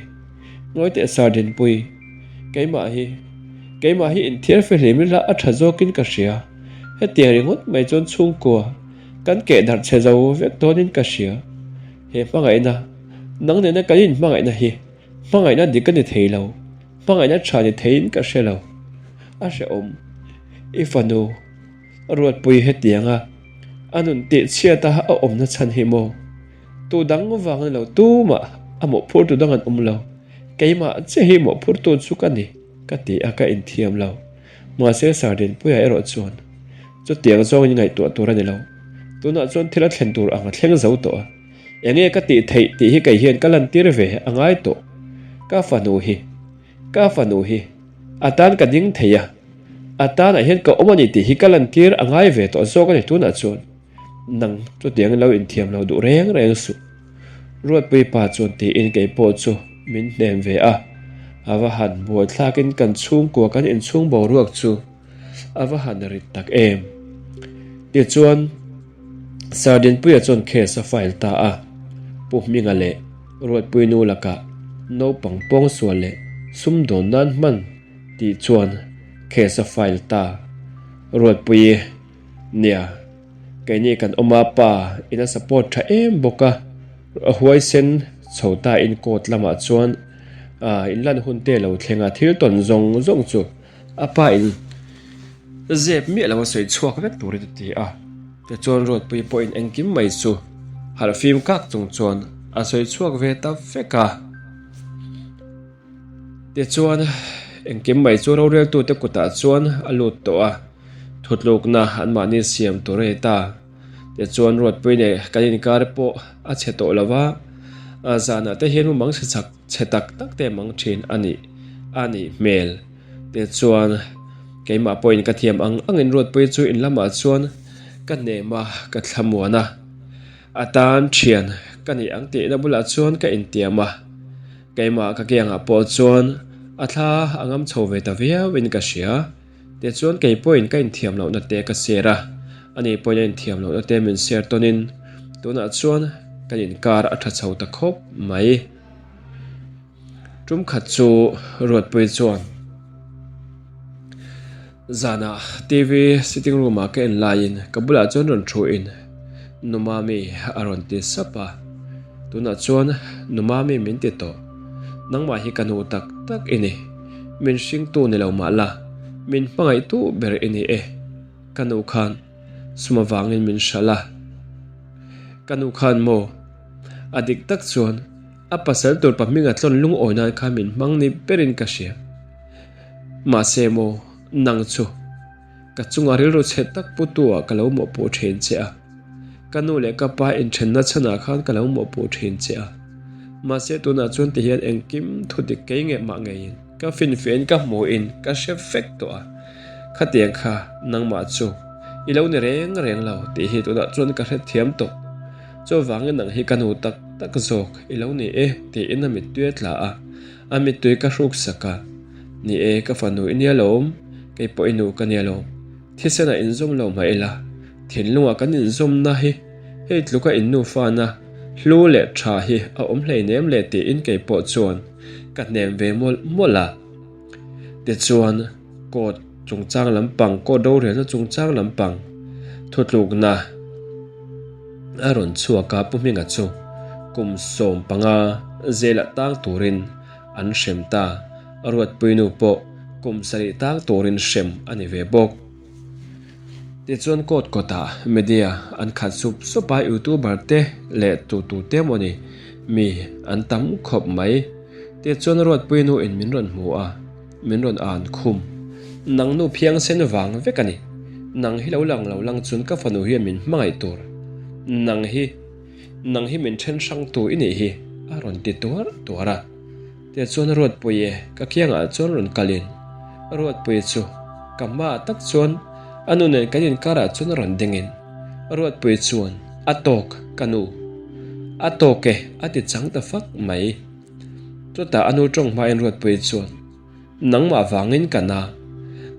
Ngawi teh Sir Dinpui, keimah hi, keimah hi inthiar fihlim ila a tha zawkin ka hria, hetiang ringawt mai chuan chhungkua kan keh darh chhe zo vek dawnin ka hria, he hmangaihna, nang nena kan inhmangaihna hi Hmangaihna dik a ni thei lo, hmangaihna tha ni theiin ka hre lo. A hrehawm, i fanu Ruatpui hetianga a nun tihchhiata a awmna chhan hi maw? Tu dang vang a ni lo, tumah a mawhphurtu dang an awm lo, keimah che hi mawhphurtu chu ka ni ka ti a, ka inthiam lo. Mahse Sardinpuia erawh chuan chutiang zawngin ngaihtuah tur a ni lo, tunah chuan thil a thlen tur ang a thleng zo tawh a. Enge ka tih theih tih hi kei hian ka lantir ve a ngai tawh. Ka fanu hi, ka fanu hi a tan ka ding thei a, a tanah hian ka awm a ni tih hi ka lantir a ngai ve tawh zawk a ni tunah chuan. Nang chutiangin lo inthiam lo duh reng reng suh. Ruatpui pa chuan tiin kei pawh chu min hnem ve a, a va han buaithlakin kan chhungkua kan inchhung boruak chu a va han rit tak em. Tichuan. Sir Dinpuia chuan case a file ta a, Pu Hminga leh Ruatpui nu lakah naupang pawngsual leh sumdawn nan hman tih chuan case a file ta. Ruatpuii, Nia, keini kan awm a pa in a support tha em bawk a, a huaisen chho ta in court lamah chuan inlan hun te lo thleng a, thil tawn zawng zawng chu A pa in zep miah lo a sawi chhuak vek turin a ti a, tichuan Ruatpui pawhin engkim mai chu harh fim kak chung chuan a sawi chhuak ve ta vek a. Tichuan engkim mai chu roreltute kutah chuan a lut tawh a, thutlukna anmahni siam tur a ni ta. Tichuan Ruatpui nen kan inkar pawh a chhe tawh lo va, zanah te hian mumang chhe chak chhe tak tak te mang thin a nih a nih hmel. Tichuan keimah pawhin ka thiam ang angin Ruatpui chu in lamah chuan ka hnem a, ka thlamuan a, a tan thian ka nih ang tihna bulah chuan ka intiam a, keimah ka kiangah pawh chuan a thla a ngam chho ve ta viauin ka hria. Tichuan kei pawhin ka inthiam lohna te ka share a, ani pawhin a inthiam lohna te min share tawnin tunah chuan kan inkar a tha chho ta khawp mai. Tum khat chu Ruatpui chuan zanah TV sitting room ah ka en laiin ka bulah chuan rawn thu in Nu Mami a rawn ti sap a, tunah chuan Nu Mami min ti tawh, nangmah hi ka nu tak tak i ni. Min hringtu ni lo mah la, min hmangaihtu ber i ni e. Ka nu khan sum avangin min hralh a. Ka nu khan maw? A dik tak chuan a pasal tur pa hminga tlawn lungawi nan khan min hmang ni berin ka hria. Mahse maw, nang chu. Ka chunga rilru chhe tak putu ah ka lo mawhpuh thin che a. Ka nu leh ka pa inthenna chhanah khan ka lo mawhpuh thin che a. Mahse tunah chuan ti hian engkim thu dik kei nge mah ngeiin ka finfiahin ka hmuhin ka hre vek tawh a. Khatiang kha nangmah chu i lo ni reng reng lo tih hi tunah chuan ka hrethiam tawh. Chuvangin nang hi ka nu tak tak zawk i lo ni e tiin a mittui a tla a. A mittui ka hruk sak a. Ni e, ka fanu i nia lawm, kei pawh i nu ka nia lawm. Thisen ah inzawm lo mah ila, thinlungah kan inzawmna hi hei tluka innufana hlu leh tha hi a awm hleinem le tiin kei pawh chuan ka hnem ve mawlh mawlh a. Tichuan, court chungchang lampang, court rorelna chungchang lampang thutlukna a rawn chhuak a, Pu Hminga chu kum 15 zelah tang turin an hrem ta. A ruatpuinu pawh kum sarih tang turin hrem a ni ve bawk. Tichuan court kawtah media an khat sup sup a, youtuber te leh tu tu te emaw ni mi an tam khawp mai. Tichuan ruatpuinu in min rawn hmu a, min rawn an khum. Nang nu phiang sen vang vek a ni. Nang hi lo lang lo lang chuan ka fanu hian min hmangaih tur. Nang hi, nang hi min then hrang tu i nih hi a rawn ti tuar tuar a. Tichuan Ruatpuii ka kiangah chuan rawn kalin Ruatpuii chu ka hmaah tak chuan A nu nen kan inkarah chuan rawn dingin Ruatpui chuan, A tawk, ka nu. A tawk e, a ti chang ta fak mai. Chutah a nu tawng hmain Ruatpui chuan, Nangmah vangin ka na.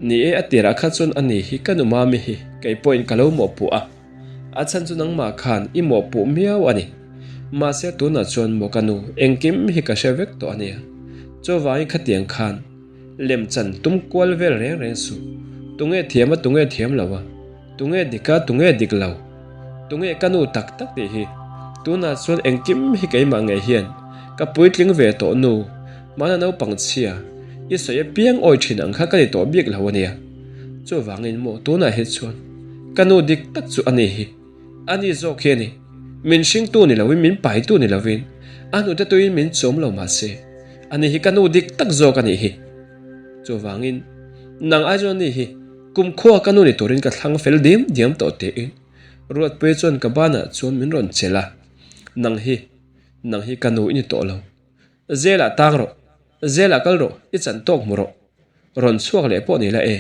Ni e, a tirah kha chuan a ni hi ka nu mami hi kei pawhin ka lo mawhpuh a. A chhan chu nangmah khan i mawhpuh miau a ni. Mahse tunah chuan maw ka nu, engkim hi ka hre vek tawh a nia. Chuvangin khatiang khan lemchan tum kual vel reng reng suh. Tunge thiam a tunge thiam lo a? Tunge dik a tunge dik lo? Tunge ka nu tak tak tih hi? Tunah chuan engkim hi keimah ngei hian ka puitling ve tawh nu, hmana naupang chhia, i sawi apiang awi thin ang kha ka ni tawh bik lo a nia. Chuvangin maw tunah hi chuan ka nu dik tak chu a ni hi, a ni zawk hi a ni. Min hringtu ni loin min paitu ni loin a hnute tuiin min chawm lo mahse a ni hi ka nu dik tak zawk a nih hi. Chuvangin nang ai chuan a ni hi. Kumkhua ka nu ni turin ka thlang fel diam diam tawh tiin Ruatpuii chuan ka banah chuan min rawn chelh a, Nang hi, nang hi ka nu i ni tawh lo. Zelah tang rawh, zelah kal rawh, i chan tawk hmu rawh. Rawn chhuak leh pawh ni la e,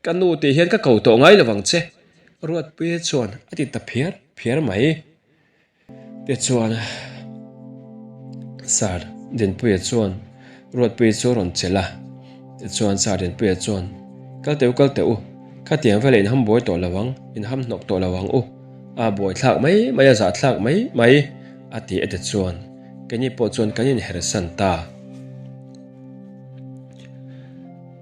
ka nu tih hian ka ko tawh ngai lovang che, Ruatpuii chuan a ti ta phiar phiar mai. Tichuan, Sir Dinpuia chuan Ruatpuii chu a rawn chelh a. Tichuan, Sir Dinpuia chuan, Kal teh u, kal teh u, khatiang velah in ham buai tawh lo ang, in ham hnawk tawh lo ang u, a buaithlak mai mai, a zahthlak mai mai, a ti a tichuan, keini pawh chuan kan inhersan ta.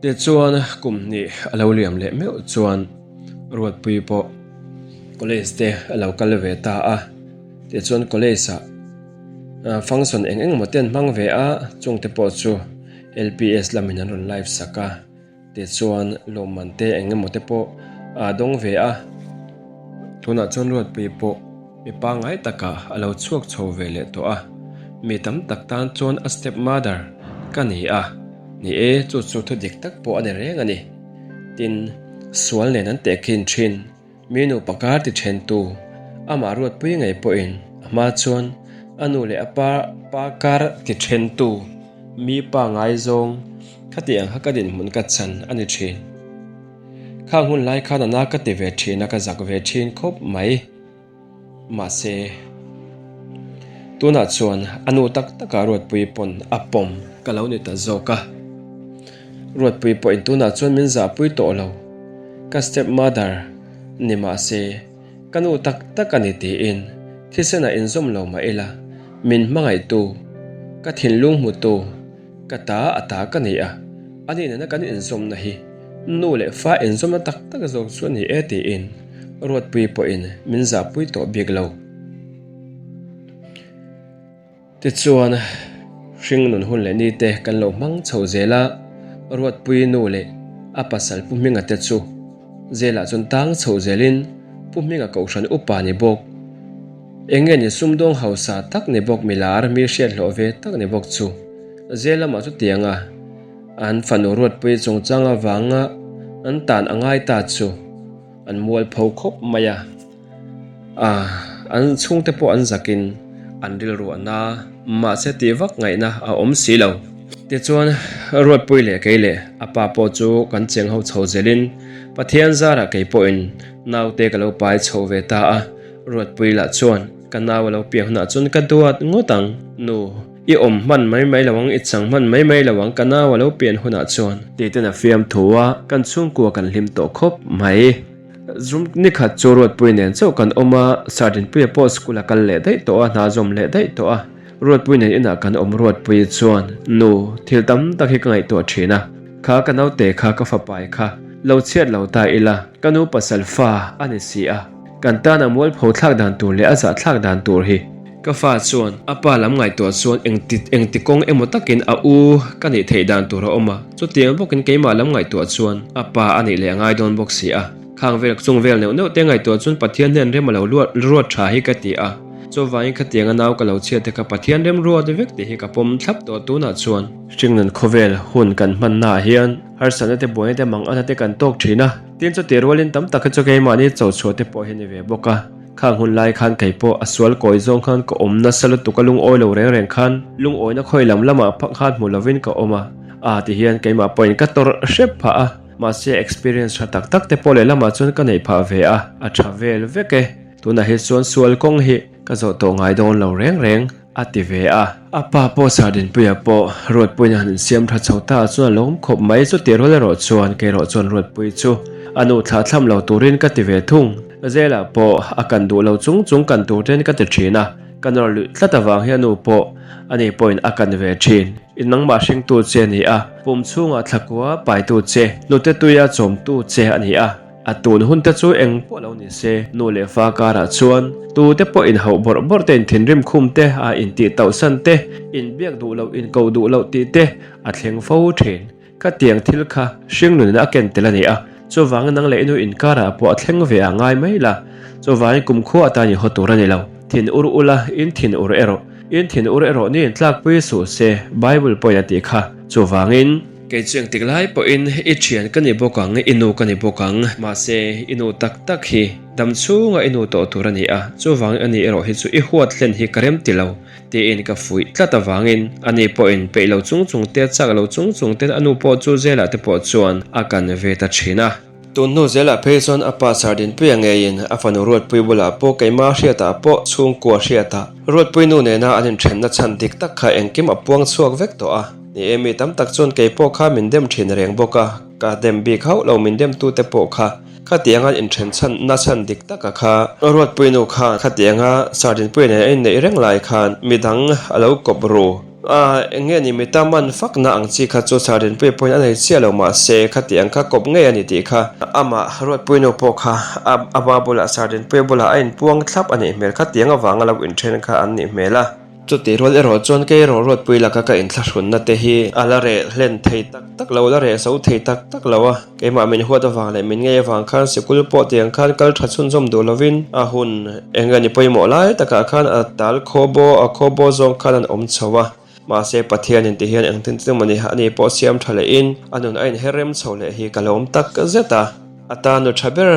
Tichuan, kum hnih a lo liam leh meuh chuan Ruatpuii pawh college te a lo kal ve ta a, tichuan college ah function eng eng emaw te an hmang ve a, chung te pawh chu LPS lamin an rawn live sak a, tichuan lawmman te eng emaw te pawh a dawng ve a, tunah chuan Ruatpuii pawh mi pangngai takah a lo chhuak chho ve leh tawh a, mi tam tak tan chuan a step mother ka ni a, ni e chu chu thu dik tak pawh a ni reng a ni. Tin, sual nen an tehkhin thin. Mi nupa kar ti thentu, amah ruatpui ngei pawhin a hma chuan a nu leh a pa pa kar ti thentu mi pa ngaizawng khati ang kha ka dinhmun ka chan a ni thin. Khang hun lai khan a na ka ti ve thin a, ka zak ve thin khawp mai. Mahse, tunah chuan a nu tak takah Ruatpuii pawn a pawm ka lo ni ta zawk a. Ruatpuii pawhin tunah chuan min zahpui tawh lo. Ka step mother ni mahse, ka nu tak tak a ni tiin thisen ah inzawm lo mah ila, min hmangaihtu, ka thinlung hmutu, Ka ta a ta ka ni a, a ni nena kan inzawmna hi nu leh fa inzawmna tak tak zawk chu a ni e tiin Ruatpui pawhin min zahpui tawh bik lo. Tichuan, hringnun hun leh ni te kan lo hmang chho zel a, Ruatpui nu leh a pasal Pu Hminga te chu zelah chuan tang chho zelin Pu Hminga kohhran upa ni bawk. Eng nge ni sumdawng hausa tak ni bawk milar mi hriat hlawh ve tak ni bawk chu zel lamah chutianga an fanu ruatpui chungchang avanga an tan a ngai ta chu an mualpho khawp mai a, ah an chhungte pawh an zakin an rilru a na mahse tih vak ngaihna a awm si lo. Tichuan Ruatpui leh kei leh a pa pawh chu kan cheng ho chho zelin Pathian zarah kei pawhin naute ka lo pai chho ve ta a. Ruatpui lah chuan ka nau a lo piah hunah chuan ka duat ngawt ang. Nu, i awm hman mai mai lo ang, i chang hman mai mai lo ang ka nau a lo pian hunah chuan. Tih ten a fiam thu a, kan chhungkua kan hlim tawh khawp mai. Zum nikhat chu Ruatpui nen chauh kan awm a, Sardinpuia pawh school a kal leh daih tawh a, hna zawm leh daih tawh a. Ruatpui nen inah kan awm Ruatpui chuan, Nu, thil tam tak hi ka ngaihtuah thin a, kha ka naute kha ka fapai kha lo chhiat lo ta ila, ka nu pasal fa a ni si a, Kan tan a mualpho thlak dan tur leh a zah thlak dan tur hi. Ka fa chuan a pa lam ngaihtuah chuan engti engti kawng emaw takin a u ka nih theih dan tur a awm a, chutiang bawkin keimah lam ngaihtuah chuan a pa a nih leh a ngai dawn bawk si a. Khang vel chung vel neuh neuh te ngaihtuah chuan Pathian hnen rem a lo luat ruat tha hi ka ti a, chuvangin khatianga nau ka lo chhiat te kha Pathian rem ruat vek tih hi ka pawm thlap tawh tunah chuan. Hringnun khawvel hun kan hmannaah hian harsatna te buaina te manganna te kan tawk thin a. Tin chutih rualin tam tak hi chu keimahni cho chhuah te pawh hi a ni ve bawk a, khang hun lai khan kei pawh a sual kawi zawng khan ka awm nasa lutuk a lungawi lo reng reng khan lungawina khawi lam lamah phak khan hmu lovin ka awm a, aa ti hian keimah pawhin ka tawrh hrep phah a. Mahse experience tha tak tak te pawh lehlamah chuan ka neih phah ve a, a tha vel vek e. Tunah hi chuan sual kawng hi ka zawh tawh ngai dawn lo reng reng, a ti ve a. A pa pawh Sardinpuia pawh Ruatpuiin a han insiam tha chho ta a chuan a lawm khawp mai. Chutih rual erawh chuan kei erawh chuan Ruatpui chu a nu thlah thlam lo turin ka ti ve thung. Zela pawh a kan duh lo chung chung kan tur ten ka ti thin a, ka nawr luih tlat avang hian nu pawh ani pawhin a kan ve thin. In nangmah hringtu che a ni a, pum chhungah thlakua paitu che, hnute tuia chawmtu che a ni a, a tun hun te chu eng pawh lo ni se, nu leh fa karah chuan tute pawh inhauh bawrh bawrh te, inthinrim khum te, a intih tauhsan te, inbiak duh loh, inkoh duh loh tih te a thleng fo thin. Khatiang thil kha hringnunin a ken tel a ni a, chuvangin nang leh i nu inkarah pawh a thleng ve a ngai mai la, chuvangin kumkhua atan i haw tur a ni lo. Thin ur ula, in thin ur erawh, in thin ur erawh ni intlakpui suh se, Bible pawhin a tih kha. Chuvangin. Kei chu engtik lai pawhin i thian ka ni bawk ang, i nu ka ni bawk ang, mahse i nu tak tak hi dam chhunga i nu tawh tur a ni a, chuvangin ani erawh hi chu i huat hlen hi ka rem ti lo. Tiin ka fuih tlat avangin ani pawhin peih lo chung chung te, chak lo chung chung ten a nu pawh chu Zelah te pawh chuan a kan ve ta thin a. Tun hnu Zelah phei chuan a pa Sardinpuia ngeiin a fanu Ruatpui bulah pawh keimah hriatah pawh chhungkua hriatah Ruatpui nu nena an inthenna chhan dik tak kha engkim a puang chhuak vek tawh a. Ni e, mi tam tak chuan kei pawh kha min dem thin reng bawk a, ka dem bik hauh lo min demtute pawh kha. Khatianga inthen chhan na chhan dik taka kha Ruatpui nu khan khatianga Sardinpui nen a inneih reng lai khan midang a lo kawp ru a, eng nge ni mita man fakna ang chi kha chu Sardinpui pawhin a nei chiah lo mahse khatiang kha kawp ngei a ni tih kha amah Ruatpui nu pawh kha a ba bulah Sardinpui bulah a inpuang thlap a nih hmel khatiang avanga lo inthen kha an nih hmel a. Chutih rual erawh chuan kei erawh Ruatpui laka ka inthlahrunna te hi a la reh hlen thei tak tak lo, la reh zo thei tak tak lo a. Keimah min huat avang leh min ngei avang khan sikul pawh tiang khan kal tha chhunzawm duh lovin a hun eng nge ni pawimawh lai takah khan a tal khawbaw a khawbaw zawng khan an awm chho a. Mahse Pathianin ti hian engtin tin emaw ni ani pawh siam tha lehin a nun a inher rem chho leh hi ka lawm tak zet a. A tan nu tha ber,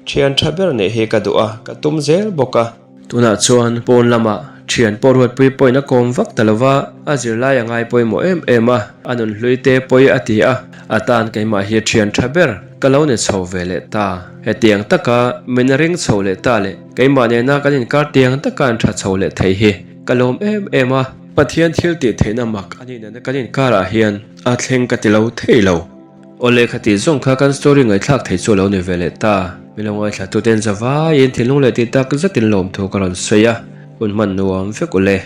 thian tha ber nih hi ka duh a, ka tum zel bawk a. Tunah chuan pawn lamah thian pawh Ruatpui pawhin a kawm vak ta lova, a zirlai a ngai pawimawh em em a, a nunhlui te pawi a ti a, a tan keimah hi thian tha ber ka lo ni chho ve leh ta. Hetiang taka min ring chho leh ta leh keimah nena kan inkar tiang taka an tha chho leh thei hi ka lawm em em a, Pathian thil tih theihna mak a nih nena kan inkarah hian a thleng ka ti lo thei lo. Aw lehkha tih zawng kha kan story ngaihthlak thei chu a lo ni ve leh ta. Mi lo ngaithla tuten zavaiin thinlung leh tih tak zetin lawmthu ka rawn sawi a, hun hman nuam vek ule.